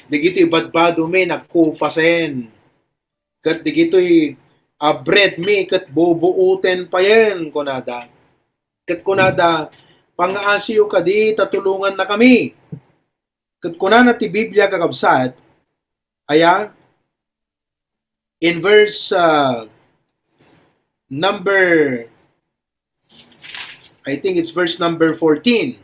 Dagitoy badbadomi nagkupasen. Ket dagitoy, ah, breadmi ket bubuoten payen," kunada. Ket kunada, "Pangngaasiyo kadi ta tulongannakami." Ket kunana ti Biblia, kakabsat, aya, in verse, uh, number, I think it's verse number fourteen.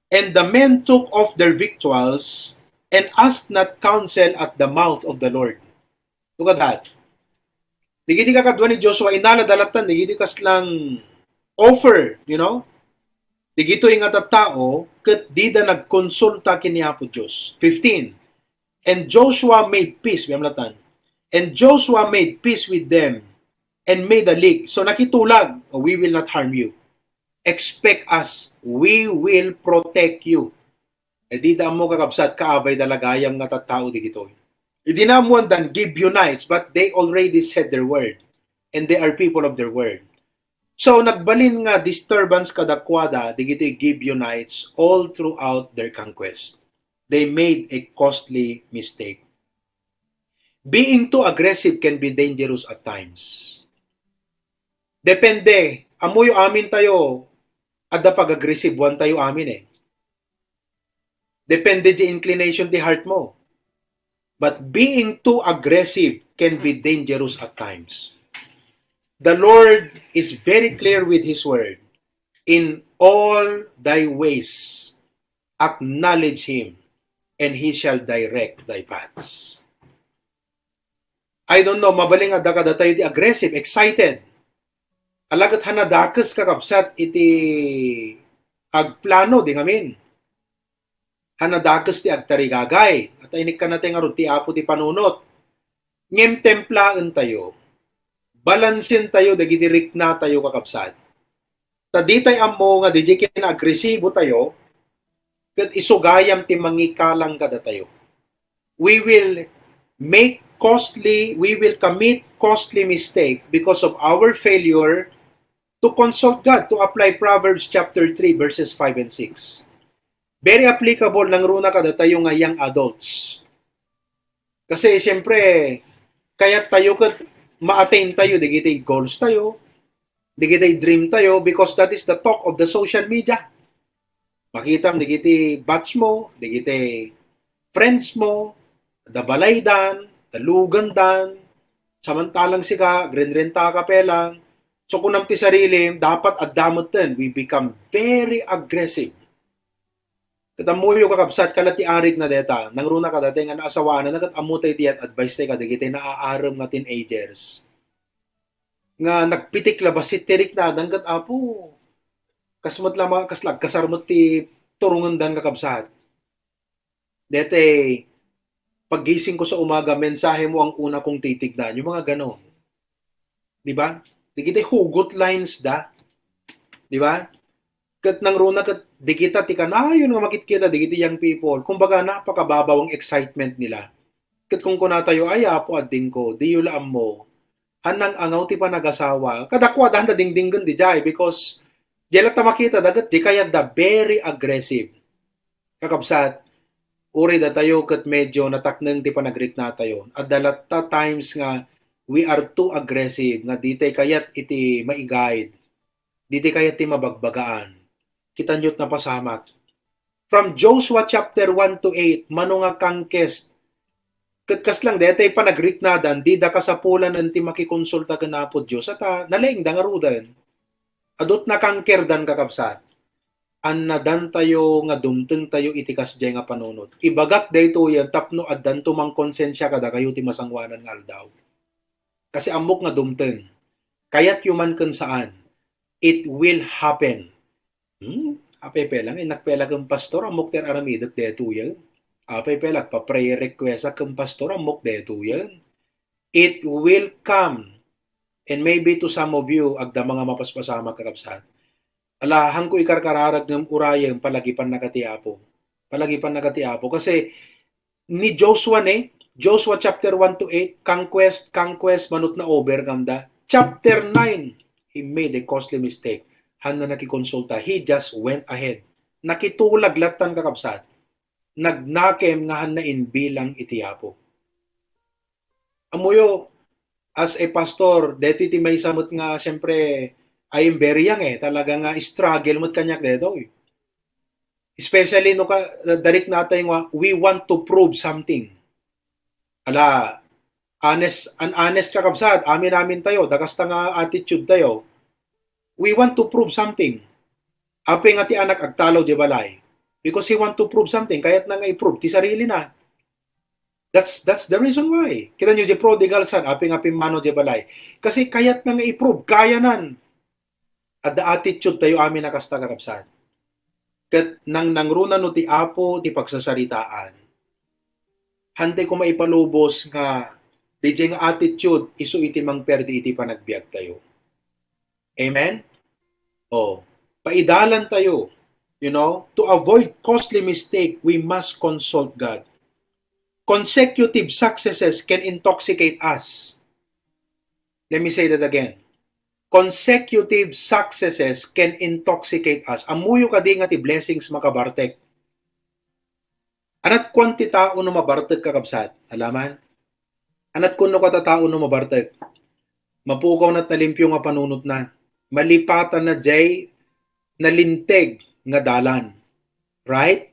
"And the men took off their victuals and asked not counsel at the mouth of the Lord." Look at that. Dagiti kakadua ni Joshua, inala da latta dagiti kaslang offer, you know? Dagitoy nga tattao, ket dida nagkonsulta ken ni Apo Dios. Fifteen, "And Joshua made peace," biam latan. "And Joshua made peace with them and made a league." So, nakitulag, "Oh, we will not harm you. Expect us. We will protect you." Eh, dida ammo, kakabsat, kaabay da la gayam nga tattao dagitoy. Dina ammoandan Gibeonites, but they already said their word. And they are people of their word. So, nagbalin nga disturbance kadakuada dagitoy Gibeonites all throughout their conquest. They made a costly mistake. Being too aggressive can be dangerous at times. Depende. Ammoyo amin tayo, adda pag-aggressivean tayo amin eh. Depende di inclination ti heart mo. But being too aggressive can be dangerous at times. The Lord is very clear with His word. "In all thy ways, acknowledge Him, and He shall direct thy paths." I don't know, mabalin nga adda kadatayo ti aggressive, excited. Ala ket hanadakes, kakabsat, iti agplano, di ngamin. Hanadakes ti agtarigagay. At inikkanatay ngarud ti Apo ti panunot. Ngem templaentayo, balansentayo dagiti riknatayo, kakabsat. Ta ditay ammo nga diay kinaagresibo tayo, Ket isu gayam ti mangikalang kadatayo. We will make costly, we will commit costly mistake because of our failure to consult God, to apply Proverbs chapter three, verses five and six. Very applicable nangruna kadatayo nga young adults. Kasi siyempre, kayat tayo ket ma-attain tayo dagiti goals tayo, dagiti dream tayo, because that is the talk of the social media. Makitam dagiti batch mo, dagiti friends mo, da balaydan, da lugandan, samantalang sika, agrenrenta ka pa lang. So, kunam ti sarili, dapat adda metten, we become very aggressive. Ket ammoyo, kakabsat, kala ti arik na deta, nangruna kadatayo nga naasawaanna, ket ammo tayo ti advice tayo kadagiti naaarem nga teenagers. Nga nagpitik la bassit ti riknadan ket, Apo, kas met la ma-, kas la agkasar met ti turongendan, kakabsat. Dete, paggising ko sa umaga, mensahe mo ang una kong titignan. Yung mga ganon. Di ba? Dagiti hugot lines da. Di ba? Ket nangruna ket dagita ti kanayon nga makitkita dagiti young people. Kumbaga, napakababaw ang excitement nila. Ket kung kunatayo, "Ay, Apo, addingko, diyo la ammo." Hannang angaw ti panagasawa. Kadakuada, handa dingdinggen di jay because jay latta makita da ket di kayat da very aggressive. Kakabsat, uri datayo ket medyo natakneng ti panagriknatayo. Adda latta times nga we are too aggressive, nga di tay kayat iti maigayad, di tay kayat ti mabagbagaan. Kitanyo't napasamak. From Joshua chapter one to eight, mano nga conquest. Ket kas lang, daytay panagriknadan, di da kasapulanen ti makikonsulta ken Apo Dios. Ata, nalaingda ngaruden. Adut na conquerdan, kakabsat. Annadantayo nga dumtengtayo iti kasdiay nga panunot. Ibagak daytoyen tapno addanto mangkonsensia kadakayo ti masangoanan nga aldaw. Kasi ammok nga dumteng. Kayatyo man ken saan, it will happen. Hmm? Apay pay lang, innak pay la ken pastor, ammok ti ar-aramidek daytoyen. Apay pay la, agpa-prayer request ak ken pastor, ammok daytoyen. It will come. And maybe to some of you, agda mga mapaspasamak, kakabsat. Ala, hanko ikarkararag ngem urayem, palagipannak ti Apo. Palagipannak ti Apo. Kasi ni Joshua ne, Joshua chapter one to eight, conquest, conquest, manut na overcome da. Chapter nine, he made a costly mistake. Hanna nakikonsulta. He just went ahead. Nakitulag lattan, kakabsat. Nagnakem nga hanna inbilang iti Apo. Ammoyo, as a pastor, deti ti maysa met nga, siyempre, I am very young eh. Talaga nga struggle met kaniak detoy. Especially no ka, dariknatayo nga, we want to prove something. Ala, honest, an honest, kakabsat, amin-amin tayo, da kasta nga attitude tayo. We want to prove something. Apay nga ti anak agtalaw di balay. Because he want to prove something. Kayatna nga i-prove ti sarili na. That's, that's the reason why. Kita nyo, di prodigal son, apay nga pimmano di balay. Kasi kayatna nga i-prove, kayanan. Adda attitude tayo amin a kasta, kakabsat. Ket nangnangruna no ti Apo ti pagsasaritaan. Hantay ko maipalubos nga, diay nga attitude, isu iti mangperdi iti panagbiag tayo. Amen? Oh, paidalan tayo. You know, to avoid costly mistake, we must consult God. Consecutive successes can intoxicate us. Let me say that again. Consecutive successes can intoxicate us. Ammoyo kadi nga ti blessings makabartek? Anat kuan ti tao no mabartek, kakabsat? Alaman? Anat kuno kata tao no mabartek? Mapukaw nat nalimpio nga panunotna. Malipatan na jay nalinteg nga dalan. Right?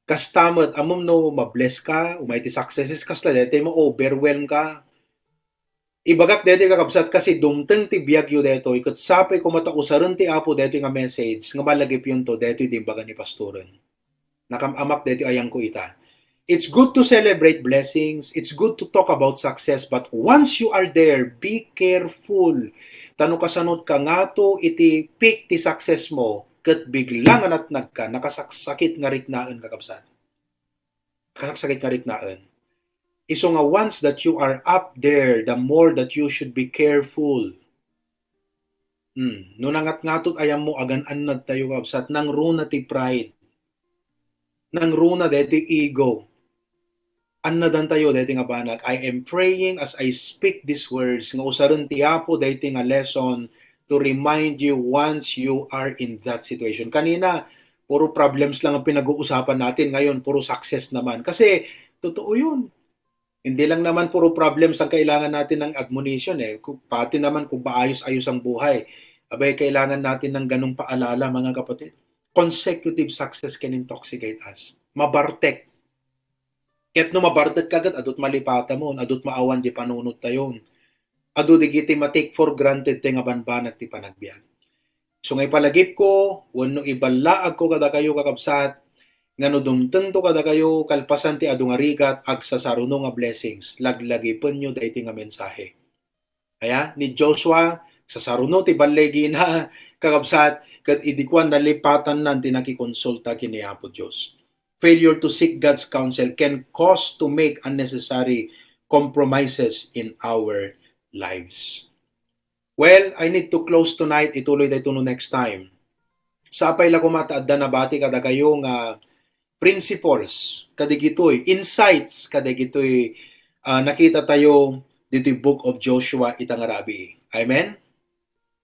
Kasta met, ammom no mabless ka, umay ti successes, kasla daytoy ma-overwhelm ka. Ibagak daytoy, kakabsat, kasi dumteng ti biagyo daytoy, ket sapay koma ta usaren ti Apo daytoy nga message nga malagipyonto daytoy ti imbaga ni pastoren. Nakam-amak daytoy ayangko ita. It's good to celebrate blessings, it's good to talk about success, but once you are there, be careful. Ta no kasanot ka ngato iti peak ti success mo, ket bigla nga natnag ka, nakasaksakit nga riknaen, kakabsat. Nakasaksakit nga riknaen. Isu nga once that you are up there, the more that you should be careful. Hmm. No nangatngatot ayam mo, agan-annad tayo, kabsat, nangruna ti pride. nangruna daytoy ego. Annadantayo daytoy nga banag. I am praying as I speak these words nga usaren ti Apo daytoy nga lesson to remind you once you are in that situation. Kanina, puro problems lang ang pinag-uusapan natin. Ngayon, puro success naman. Kasi, totoo yun. Hindi lang naman puro problems ang kailangan natin ng admonition eh. Kung, pati naman kung maayos-ayos ang buhay, abay, kailangan natin ng ganong paalala, mga kapatid. Consecutive success can intoxicate us. Mabartek. Ket no mabartek ka ket, adut malipata mo, adut maawan di panunot tayon. Adu digiti ma-take for granted ti nga banbanag ti panagbiag. So nga ipalagipko, wenno iballaagko kadakayo, kakabsat, nga no dumtengto kadakayo, kalpasan ti adu nga rigat, agsasaruno nga blessings, laglagipenyo daytoy nga mensahe. Aya, ni Joshua, sasaruno ti ballegina, kakabsat, ket idi kuan, nalipatanna ti nakikonsulta ken ni Apo Dios. Failure to seek God's counsel can cause to make unnecessary compromises in our lives. Well, I need to close tonight. Ituloy daytoy no next time. Sapay la koma ta adda nabati kadakayo nga principles, kadigitoy, insights, kadigitoy, ah, nakita tayo ditoy Book of Joshua ita nga rabii. Amen?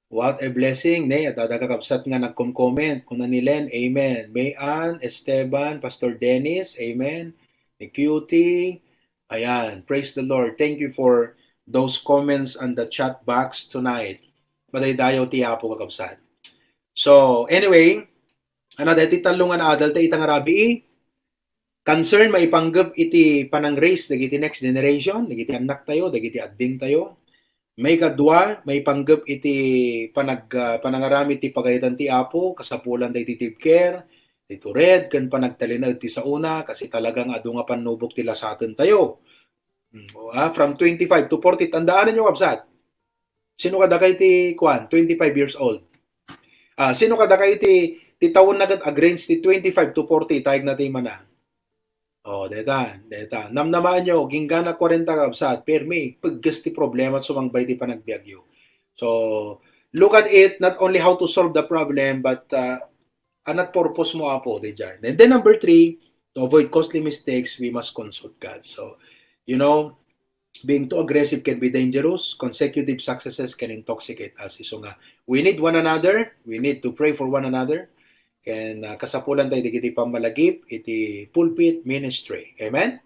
What a blessing, ne? Adda kakabsat nga nagkom-comment. Kuna ni Len, amen. May Ann, Esteban, Pastor Dennis, amen. Ni Cutie, ayan. Praise the Lord. Thank you for those comments on the chat box tonight. Madaydayaw ti Apo, kakabsat. So, anyway, ano, daytoy tallo nga naadal ta ita nga rabii, concern maipanggep iti panang-raise dagiti next generation, dagiti annak tayo, dagiti adding tayo. Maikadua, maipanggep iti panag-, ah, panangaramid ti pagayatan ti Apo, kasapulan dagiti TVCARE, ti TURED, ken panagtalinaed ti saona, kasi talagang adu nga pannubok ti lasaten tayo. Hmm, o, ah, from twenty-five to forty, tandaan niyo, kabsat. Sino kadakay ti, kuan, twenty-five years old? Ah, sino kadakay ti, ti tawenna ket ag-range ti twenty-five to forty, tayegna ti mana? Oh, deta, deta. Namnamaen nyo, ginggana kwarenta kabsat, permi, pegges ti problema sumangbay ti panagbiagyo. So, look at it, not only how to solve the problem, but, uh, anat purpose mo, Apo, diay. And then number three, to avoid costly mistakes, we must consult God. So, you know, being too aggressive can be dangerous. Consecutive successes can intoxicate us. Isu nga, we need one another. We need to pray for one another. Ken, ah, kasapulan tayo dagiti pammalagip iti pulpit ministry. Amen?